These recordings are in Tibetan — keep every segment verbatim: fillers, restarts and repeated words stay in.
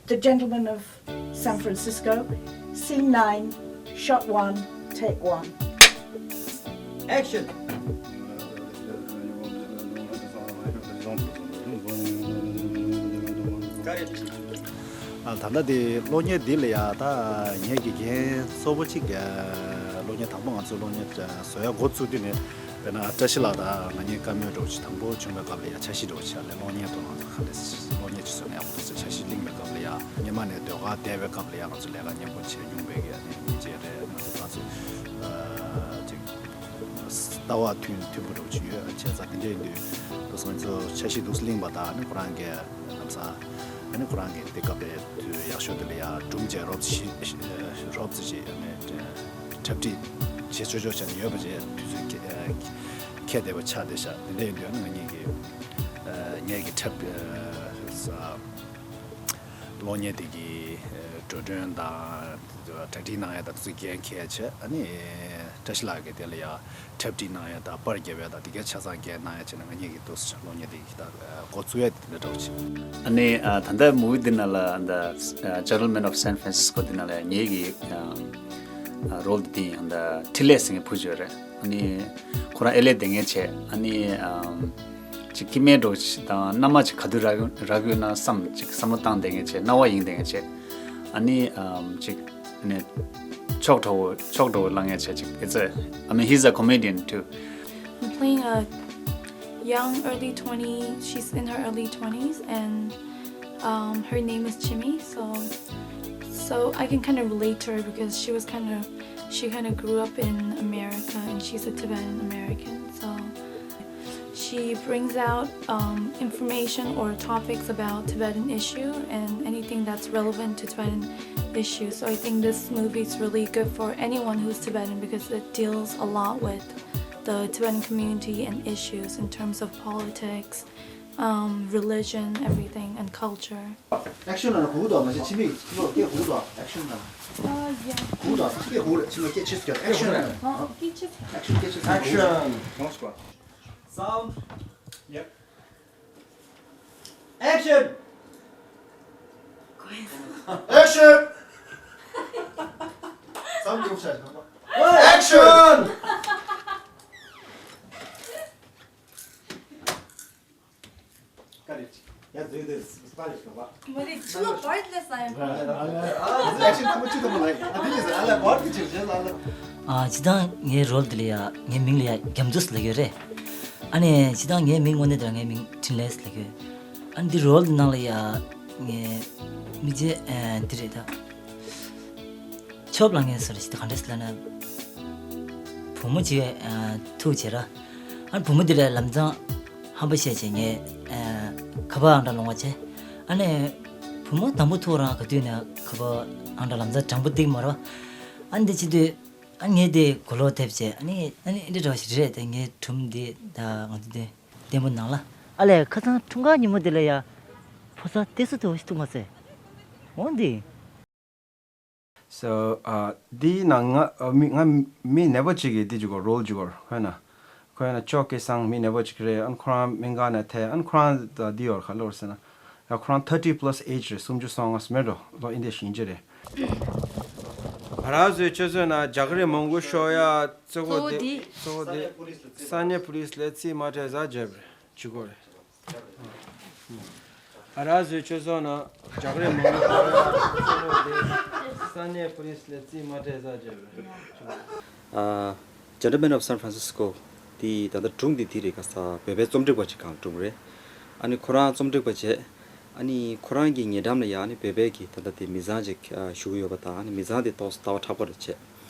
The Gentlemen of San Francisco, scene nine, shot one, take one. Action! Got it. ཨ། ད་ལྟ་དེ་གློག་བརྙན་འདི་ལ་ཡ་ད་ངེད་ཀྱི་རྒན་གཙོ་བོ་གཅིག་གློག་བརྙན་དང་པོ་ང་ཚོ་གློག་བརྙན་བཟོ་ཡ་འགོ་བཙུགས་དུས་ནས། དཔེར་ན་བཀྲ་ཤིས་ལགས་དང་ང་གཉིས་བཀའ་མོལ་འདྲ་བོ་ཅིག་དང་པོ་བྱུང་བའི་སྐབས་ལ་ཡ་འཆར་གཞི་འདྲ་བོ་ཅིག་ལས་གློག་བརྙན་དུ་ང་ཚོ་ག་འདྲས་གློག་བརྙན་ཅིག་བཟོ་ན་ཡག་པོ་འདུག་ཟེར་འཆར་གཞི་གླེང་བའི་སྐབས་ལ་ཡ་སྔོན་མ་ནས་ཟློས་གར་བསྡད་པའི་སྐབས་ལ་ཡ་ང་ཚོ་ལས་ཀ་མཉམ་པོ་བྱས་མྱོང་བའི་གི་ཨ་ནི་མི་བཅས་རེད། ང་ཚོ་ང་ཚོ་ཨ་ཅིག་ལྟ་བ་མཐུན་མཐུན་པོ་འདྲ་བོ་ཅིག་ཡོད། བྱས་ཙང་དེ་འདྲ་ཡིན་དུས་འདུག་སེ་ང་ཚོ་འཆར་གཞི་འདུག་སེ་གླེང་བ་དང་ཨ་ནི་ཁོ་རང་གི་ལམ་སང་ཨ་ནི་ཁོ་རང་གི་དེ་སྐབས་དེ་དུས་ཡག་ཤོས་དེ་ལ་ཡ་སྒྲུང་བཅས་རོབ་ཙམ་ཞིག་རོབ་ཙམ་ཞིག་ཨ་ནི་འཁྲབ་ཁྲིད་བྱེད་ཆོག་ཆོག་བྱས་ནས་ཡོད་པ་བྱས། དུས་ཚོད་ཁྱད་ཁྱད་བསྡད་པ་ཆགས་བསྡད་ཤག་དེ་འདྲ་ཡིན་དུས་ཨ་ནི་ང་གཉིས་ཀྱི་ཨ་ངེད་ཀྱི་འཁྲབ་ཨ་གློག་བརྙན་དེ་གི་ཨ་འགྲོ་གྲོན་དང་གྲ་སྒྲིག་གནང་ཡ་དང་དེ་ཚོ་འགན་འཁྱེར་བྱས། ཨ་ནི་བཀྲ་ཤིས་ལགས་ཀྱིས་དེ་ལ་ཡ་འཁྲབ་ཁྲིད་གནང་ཡ་དང་པར་རྒྱབ་ཡ་དང་དེ་གའི་ཆ་ཚང་འགན་གནང་ཡ་བྱས་ནས་ང་གཉིས་ཀྱིས་འདུག་སེ་གློག་བརྙན་དེ་གི་ད་འགོ་བཙུགས་ཡ་དེ་འདྲ་འདྲ་བོ་བྱས། ཨ་ནི་ཨ་ད་ལྟ་མུ་བི་འདི་ནང་ལ་ད་ཨ་Gentlemen of San Francisco འདི་ནང་ལ་ངེད་ཀྱི་ཨ་རོལ་དེ་ཡང་ད་འཕྲིན་ལས་ཟེར་མཁན་བུ་ཅིག་ཡོད་རེད། ཨ་ནི་ཁོ་རང་ཨེ་ལེ་བསྡད་མཁན་བྱས། ཨ་ནི་ཨམ་ཅིག་སྐྱེ་དམན་འདྲ་བོ་ཅིག་དང་མནའ་མ་ཅིག་ག་དུས་རག་ཡོད་རག་ཡོད་ན་བསམ་ཅིག་བསམ་བློ་བཏང་བསྡད་མཁན་བྱས། སྣང་བ་ཡེངས་བསྡད་མཁན་བྱས། ཨ་ནི་ཨམ་ཅིག་ཨ་ནི་ཕྱོགས་འདྲ་བོ་ཕྱོགས་འདྲ་བོ་བླང་མཁན་བྱས་ཅིག It's a, I mean, he's a comedian too. I'm playing a young, early twenty. She's in her early twenties, and um, her name is Chimi. So, so I can kind of relate to her because she was kind of, she kind of grew up in America, and she's a Tibetan American. So, she brings out um, information or topics about Tibetan issue and anything that's relevant to Tibetan issues. So I think this movie is really good for anyone who's Tibetan because it deals a lot with the Tibetan community and issues in terms of politics, um, religion, everything, and culture. Action ལ་གུག་དོ། མ་གཞི་ཕྱི་མིག་ཁྱི་ལོ་སྐད་གུག་དོ། Action ལ་གུག་དོ། སྐད་གུག་རེད། ཕྱི་མིག་སྐད་ཆེ་སྐད། Action. Action. Action. Action. Sound. Yep. Action. Action. Sound. Action. Got it. Let's do this. Spanish. མ་རེད། ཕྱི་ལོགས་བར་ལ་ས་ཡ། ཨ་ལ་ཨ་ལ་ཨ་ལ་ཨེག་ཤན་ཐུང་ངུ་ཅི་ཐུང་ངུ་ལ་ཡིན། ཨ་དེ་ནི་ཨ་ལ་བར་དེ་ཅིག་རེད་ལ་ལ། ཨ་སྤྱིར་བཏང་ངའི་རོལ་དེ་ལ་ཡ་ངའི་མིང་ལ་ཡ་རྒྱ་མཚོ་ཟེར་ལབ་ཀྱི་ཡོད་རེད། ཨ་ནི་སྤྱིར་བཏང་ངའི་མིང་དངོས་གནས་དེ་ལ་ངའི་མིང་འཕྲིན་ལས་ཟེར་ལབ་ཀྱི་ཡོད། ཨ་ནི་འདི་རོལ་དེ་ནང་ལ་ཡ་ངའི་མི་རྗེ་ཨ་འདི་རེད་ད། ཆོབ་ལ་ངས་ཟེར་ཞིག་ག་འདྲས་ལབ་ན། བུ་མོ་ཅིག་ཨ་ཐུག་བྱས་ར། ཨ་བུ་མོ་འདི་ལ་ལམ་སང་ཧམ་པ་བཤད་བྱས་ངས་ཨ་ཁ་པར་ཨང་གྲངས་སློང་བ་བྱས། ཨ་ནས་བུ་མོ་དང་པོ་ཐུག་རང་ག་དུས་ནས་ཁ་པར་ཨང་གྲངས་ལམ་སང་དྲང་པོ་སྟེར་གི་མ་རེད་བ། ཨ་འདི་བྱེད་དུས་ཨ་ངས་དེ་གོ་ལོག་ཐེབས་བྱས། ཨ་ནི་ཨ་ནི་འདི་འདྲ་བ་ཞིག་རེད་དེ། ངའི་སྒྲུང་འདི་ད་ང་ཚོ་འདི་བརྟན་པོ་གནང་ལ། ཨ་ལས་ཁ་སང་འཁྲུངས་སྐར་ཉིན་མོ་འདི་ལ་ཡ་ཕོ་གསར་ཏོག་ཙམ་ཐུག་ཐུག་མ་ཟད། འོ་འདི། So, uh, འདི་ནང་ང་ཨ་མི་ང་མི་ནད་པ་ཅིག་གིས་འདི་ཅིག་གོ་རོལ་ཅིག་གོ་ཁོ་ན། ཁོ་ན་ཅོག་ཀེ་སང་མི་ནད་པ་ཅིག་རེད། ཨན་ཁོ་རང་སྨན་ཁང་ནས་ཐད། ཨན་ཁོ་རང་ད་འདི་ཡོད་ག་ལོར་ཟེར་ན། ཡ་ཁོ་རང་thirty plus age རེད། སུམ་ཅུ་སོ་ལྔ་མེད་འགྲོ་ལོ་ཨིན་དེ་ཤིང་ཅི་རེད། ཕ་ར་ཟོས་ཆོས་ཟོས་ན་རྒྱ་གར་མང་པོ་ཤོ་ཡ་གཙོ་བོ་འདི་གཙོ་བོ་འདི་ས་གནས་པུ་ལིས་ལ་རྩིས་མ་སྤྲད་ཟ་བརྗེད་རེད་ཅིག་གོ་རེད། ཨ་ར་ཟོས་ཆོས་སོང་ན་རྒྱ་གར་མང་པོ་ས་གནས་པུ་ལིས་ལ་རྩིས་མ་སྤྲད་ཟ་བརྗེད་རེད། ཨ། Gentlemen of San Francisco དེ་ད་ལྟ་སྒྲུང་འདི་དེ་རེད། ག་ས་བོད་པའི་རྩོམ་སྒྲིག་པ་ཅིག་གང་སྒྲུང་རེད། ཨ་ནི་ཁོ་རང་རྩོམ་སྒྲིག་པ་བྱས། ཨ་ནི་ཁོ་རང་གི་ཉེ་འགྲམ་ལ་ཡ་ཨ་ནི་བོད་པའི་གི་ད་ལྟ་དེ་མི་ཚང་ཅིག་ཨ་བཞུགས་ཡོད་པ་དང་། ཨ་ནི་མི་ཚང་དེ་ཏོག་ཙམ་ལྟ་བ་ཁྲག་པོ་རེད་བྱས།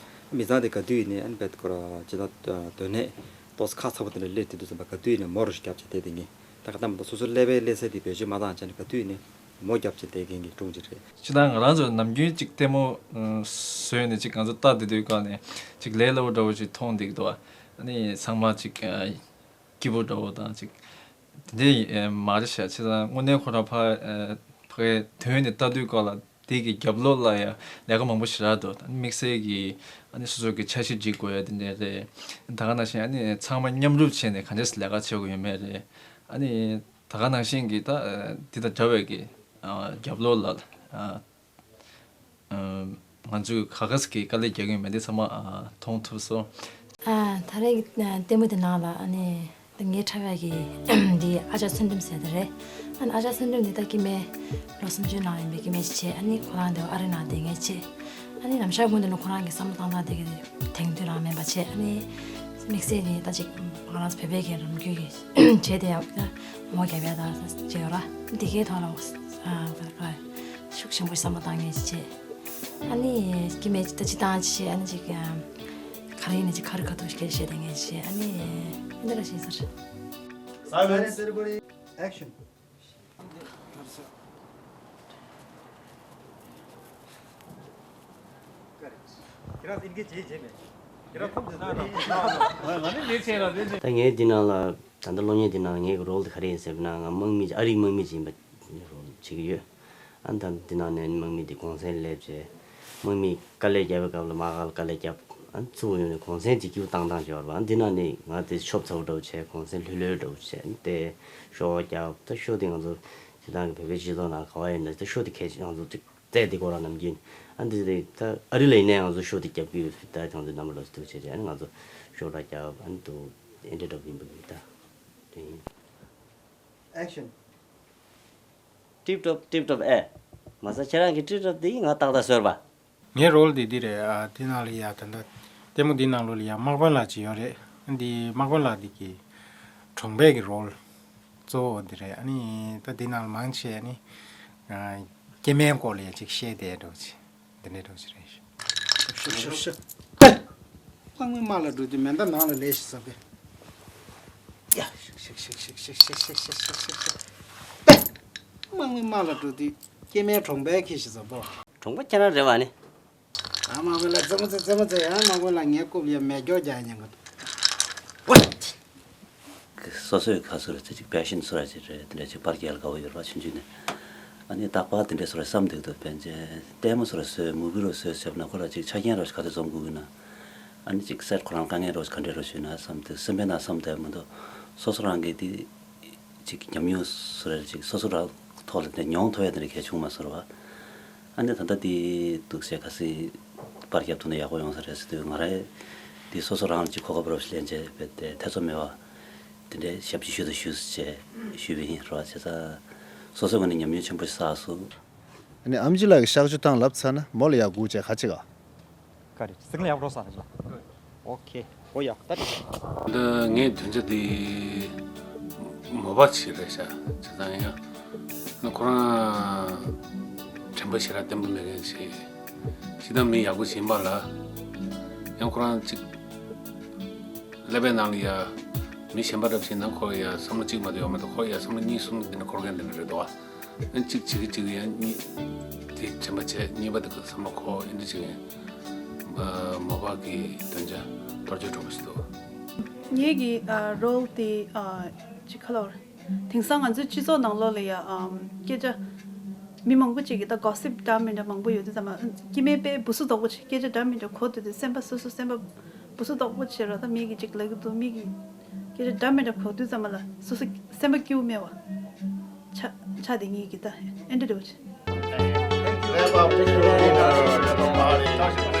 མི་ཚང་དེ་ག་དུས་ཡིན་ནའི་ཨ་ནི་བེད་ཁོ་ར་ཇི་ལྟར་སྡོད་གནས་ཏོག་ཙམ་ཁག་ཚ་པོ་དེ་འདྲ་སླེབས་དུས་དུས་ཙམ་པ་ག་དུས་ཡིན་ནའི་མོ་རུ་ཞིག་རྒྱབ་བྱས་བསྡད་དེ་ངས། ད་ག་ལྟ་མ་གཏོགས་སོ་སོ་ཀླད་པའི་ཀླད་ཚད་དེ་བེད་སྤྱོད་མ་བཏང་བྱས་ནས་ག་དུས་ནས་མོ་རྒྱབ་བྱས་བསྡད་མཁན་གྱི་སྒྲུང་ཅིག་རེད། སྤྱིར་བཏང་ང་རང་ཚོ་ནམ་རྒྱུན་ཅིག་ལྟད་མོ་ཨ་བཟོས་ནས་ཅིག་ང་ཚོ་ལྟ་བསྡད་དུས་སྒང་ནས་ཅིག་ལས་སླ་པོ་འདྲ་བོ་ཅིག་མཐོང་བསྡད་ཀྱི་འདུག་ཨ་ནི་ཚང་མ་ཅིག་ཨ་སྐྱིད་པོ་འདྲ་བོ་དང་ཅིག་དེ་འདྲ་ཨ་མ་རེད་ཤག་སྤྱིར་བཏང་དངོས་གནས་ཁོ་རང་ཕ་ཨ་ཕ་གིའི་དོན་ནས་ལྟ་དུས་སྒང་ལ། དེ་གི་རྒྱབ་ལོགས་ལ་ཡང་ལས་ཀ་མང་པོ་ཞེ་དྲག་འདུག་ད་དམིགས་བསལ་གྱི་ཨ་ནི་སོ་སོ་གི་འཆར་གཞི་སྒྲིག་དགོས་ཡ་དེ་འདྲ་རེད། ད་ག་ནང་བཞིན་ཨ་ནི་ཚང་མ་མཉམ་རུབ་བྱས་ནས་ག་འདྲས་ལས་ཀ་བྱེད་དགོས་ཡོད་མེད་རེད། ཨ་ནི་ད་ག་ནང་བཞིན་གྱི་ད་འདི་དང་འདྲ་བའི་གི་ཨ་རྒྱབ་ལོགས་ལ་ ཨ། ཨ། ང་ཚོས་ག་ག་ཟིག་གི་དཀའ་ལས་རྒྱག་གི་ཡོད་མེད་དེ་ཚང་མ་ཨ་མཐོང་ཐུབ་སོང་། ཨ། ད་རེས་ཀྱི་ཨ་ལྟད་མོ་དེ་ནང་ལ་ཨ་ནི་ད་ངའི་ཕྲུ་གུ་གི་འདི་ཨ་ཅག་ཚུལ་ཁྲིམས་ཟེར་དེ་རེད། ཨ་ནི་ཨ་ཅག་ཚུལ་ཁྲིམས་འདི་ད་སྐྱེ་དམན་ལོ་སུམ་ཅུའི་ནང་ཡིན་པའི་སྐྱེ་དམན་ཞིག་བྱས། ཨ་ནི་ཁོ་རང་འདི་ཨ་རི་ནང་བསྡད་མཁན་བྱས། ཨ་ནི་ནམ་ཞག་སྔོན་དུ་ནི་ཁོ་རང་གི་བསམ་བློ་བཏང་སྟངས་དེ་གི་དེང་དུས་རང་མིན་པ་བྱས། ཨ་ནི་དམིགས་བསལ་ནི་ད་ཅིག་ང་རང་ཚོ་བོད་པའི་གི་རང་རྒྱུད་ཀྱི་བྱས་ཏེ་ཡང་ད་ངོ་རྒྱབ་ཡ་ད་ཅིག་ཡོད་ར། འདི་གའི་ཐོག་ལ་ཨ་ཤུགས་ཆེན་པོ་བསམ་བློ་བཏང་མཁན་ཞིག་བྱས། ཨ་ནི་སྐྱེ་དམན་ད་ཅི་བཏང་ཅི་བྱས། ཨ་ནི་ཅིག་ག་རེ་ཡིན་ན་ཅིག་ཁ་རི་ཁ་ཐུག་སྐད་བཤད་བསྡད་མཁན་ཞིག་བྱས། ཨ་ནི་འདི་འདྲ་ཞིག་ཟེར། Silence. Everybody, action. ད་ངས་འདི་ནང་ལ་ད་ལྟ་གློག་བརྙན་འདི་ནང་ལ་ངའི་རོལ་དེ་ག་རེ་ཡིན་ཟེར་ན། ང་དམག་མི་ཨ་རིའི་དམག་མི་ཅིག་ཡིན་པ་རོལ་བྱེད་ཀྱི་ཡོད། ཨ་ནི་ད་འདི་ནང་ནས་དམག་མི་དེ་གུང་སེང་སླེབས་བྱས། དམག་མི་དཀའ་ལས་རྒྱག་པའི་སྐབས་ལ་དམག་སྒར་དཀའ་ལས་རྒྱབ། ཨ་ནི་གཙོ་བོ་ཡོང་ནས་གུང་སེང་དེ་སྐྱིད་པོ་བཏང་བཏང་བྱས་པ་རེད་པ། ཨ་ནི་འདི་ནང་ནས་ང་དེ་ཤོབ་ཚ་བོ་འདྲ་བོ་བྱས། གུང་སེང་ལྷོད་ལྷོད་འདྲ་བོ་བྱས། ཨ་ནི་དེ་ཤོ་རྒྱབ། ད་ཤོ་དེ་ང་ཚོ་སྤྱིར་བཏང་གི་བོད་པའི་སྤྱི་ཚོགས་ནང་ག་བ་ཡིན་ན་ད་ཤོ་དེ་གལ་ཆེ། ང་ཚོ་ཅིག་རྩེད་དེ་ཁོ་རང་ནམ་རྒྱུན། ཨ་ནི་དེ་ད་ཨ་རི་ལ་ཡིན་ནའི་ང་ཚོ་ཤོ་དེ་རྒྱབ་ཀྱི་ཡོད། ད་ང་ཚོ་རྣམ་པ་ལ་སུ་ཐུག་བྱས་བྱས། ཨ་ནི་ང་ཚོ་ཤོ་འདྲ་རྒྱབ། ཨ་ནི་འདུག་དེ་འདྲ་འདྲ་བོ་ཡིན་པ་གི་ད་དེ་ཡིན། Action. ཏིབ་ཏོབ་ཏིབ་ཏོབ་ཨེ། མ་ས་ཁྱེད་རང་གི་ཏིབ་ཏོབ་འདི་ང་ཏག་ཏག་བཟོས་པ། ངའི་རོལ་འདི་འདི་རེད། ཨ་འདི་ནང་ལ་ཡ་ད་ལྟ་ལྟད་མོ་འདི་ནང་ལོགས་ལ་ཡ་དམག་དཔོན་ལགས་ཅིག་ཡོད་རེད། འདི་དམག་དཔོན་ལགས་འདི་གི་གྲོང་པའི་གི་རོལ་གཙོ་བོ་འདི་རེད། ཨ་ནི་ད་འདི་ནང་ལ་མང་ཆེ་ཨ་ནི་ཨ་སྐྱེ་དམན་སྐོར་ལ་ཡ་ཅིག་བཤད་བསྡད་འགྲོ་ཅིག་འདི་འདྲའི་འགྲོ་ཅིག་རེད། ཤོག་ཤོག་ཤོག་ཤོག་པེ། དམག་མི་དམག་ལ་འགྲོ་དུས་མེ་མདའ་ནང་ལ་ལས་ཤིག་ཟ་པེ། ཡ། ཤིག་ཤིག་པེ། དམག་མི་དམག་ལ་འགྲོ་དུས་སྐྱེ་དམན་གྲོང་པའི་ཁྱི་ཞིག་ཟ་པོ། གྲོང་པ་ཁྱེད་རང་རེད་བ་ནི། ཨ་དམག་དཔོན་ལགས་རྩེད་མོ་རྩེ་རྩེད་མོ་རྩེ་ཡ། དམག་དཔོན་ལགས་ངའི་རྐུབ་ལ་མེ་སྒྱོགས་རྒྱག་ཉན་གི་འདུག་སོ་སོའི་ཁ་སོ་ར་ཅིག་པེ་ཤན་སོ་ར་ཅིག་རེད། དེ་འདྲ་ཅིག་པར་རྒྱག་དགའ་བོ་ཡོད་ར་ཆུང་ཆུང་ནས། ཨ་ནི་རྟག་པར་དེ་འདྲ་སོ་ར་བསམ་འདུག་ཏུ་བན་ཅེ་ལྟད་མོ་སོ་ར་བཟོས། མུ་བི་རོ་བཟོས་བྱས་ན་ཁོ་ར་ཅིག་ཆ་རྐྱེན་རོ་ཁ་དེ་འཛོམས་དགོས་ཀྱི་ན། ཨ་ནི་ཅིག་སེ་ཊི་ཁོ་རང་དཀའ་ངལ་རོ་ག་འདྲ་རོ་ཞུས་ན་བསམ་སྟེ་སེམས་པའི་ནང་བསམ་བསྡད་མི་འདུག་སོ་སོ་རང་གི་དེ་ཅིག་ཉམས་མྱོང་སོ་ར་ཅིག་སོ་སོ་རང་ཐོག་ལ་དེ་མྱོང་ཐུབ་ཡ་དེ་འདྲ་གལ་ཆུང་མ་སོ་ར་བ། ཨ་ནི་ད་ལྟ་དེ་འདུག་སེ་ཁ་སི་པར་རྒྱབ་ཐུབ་ན་ཡག་པོ་ཡོང་ས་རེད་ཟེར་དུས། ང་རའི་དེ་སོ་སོ་རང་ལ་ཅིག་གོ་སྐབས་རོ་ཞིག་ལེན་བྱས་པའི་དེ་ཐེ་ཚོམ་མེད་པ་དེ་འདྲའི་ཞབས་ཕྱི་ཞུ་དང་ཞུ་ཟེར་བྱས་ཞུས་པ་ཡིན་ར་བ། བྱས་ཙང་སོ་སོའི་ངོས་ནས་ཉམས་མྱོང་ཆེན་པོ་ཞིག་བསགས་སོང་། ཨ་ནི་ཨམ་ཆི་ལགས་ཀྱི་གཤག་བཅོས་བཏང་ལབ་ཚར་ན་མོ་ལ་ཡར་སྒུག་བྱས་ག་ཅི་ག་ཀ་རེ་སིག་ལ་ཡག་པོ་རོགས་ས་རེད་ལ། ཨོ་ཁེ། ཨོ་ཡག་ད་རེད། འདི་ངའི་དོན་ཆ་འདི་མོ་པ་ཆེ་རེད་ཤག་བྱས་ཙང་ཡང་ཁོ་རང་དྲན་པ་ཞེ་དྲག་བརྟན་པོ་མེད་མཁན་ཞིག་ཅི་ལྟར་མི་ཡག་པོ་ཞིག་ཡིན་པ་ལ། ཡང་ཁོ་རང་ཅིག་ཀླད་པའི་ནང་ལ་ཡ་མི་གཞན་པ་འདྲ་བྱས་ན་ཁོ་ཡ་བསམ་བློ་གཅིག་མ་གཏོགས་ཡོད་མ་གཏོགས་ཁོ་ཡ་བསམ་བློ་གཉིས་གསུམ་འདི་འདྲ་འཁོར་མཁན་འདི་འདྲ་རེད་དོ། ཨ་གཅིག་བྱེད་ཀྱི་གཅིག་ཡང་གཉིས་དེ་དྲན་པ་བྱས། གཉིས་པ་དེ་ཁོ་བསམ་བློ་འཁོར་འདི་འདྲ་བྱེད་མཁན། མོ་པ་གི་དོན་ཆ་ཐོར་ཅོག་གྲོགས་པོ་ཞིག་འདུག་ངེད་ཀྱི་ཨ་རོལ་དེ་ཨ་ཅི་ཁ་ལོར། དེང་སང་ང་ཚོའི་སྤྱི་ཚོགས་ནང་ལོགས་ལ་ཡ་ཨམ་སྐད་ཆ་མི་མང་པོ་ཅིག་གིས་ད་གོ་སིབ་འདྲ་མི་འདྲ་མང་པོ་ཡོད་དུས་ཙམ་པ། སྐྱེ་དམན་དཔེ་སྦུ་སུ་དོག་པོ་ཅིག་སྐད་ཆ་འདྲ་མི་འདྲ་གོ་དུས་དུས་སེམས་པ་སོ་སོ་སེམས་པ་སྦུ་སུ་དོག་པོ་བྱེད་ར། ད་མི་གིས་ཅིག་ལབ་ཀྱི་འདུག་མི་གིས་སྐད་ཆ་འདྲ་མི་འདྲ་གོ་དུས་ཙམ་པ་ལ་སོ་སོ་སེམས་པ་སྐྱིད་པོ་མེད་པ་ཆགས་ཆགས་དེ་ངེད་ཀྱི་ད་ཨེ་འདྲ་འདྲ་པོ་ཅིག Wrap up the dinner, everybody.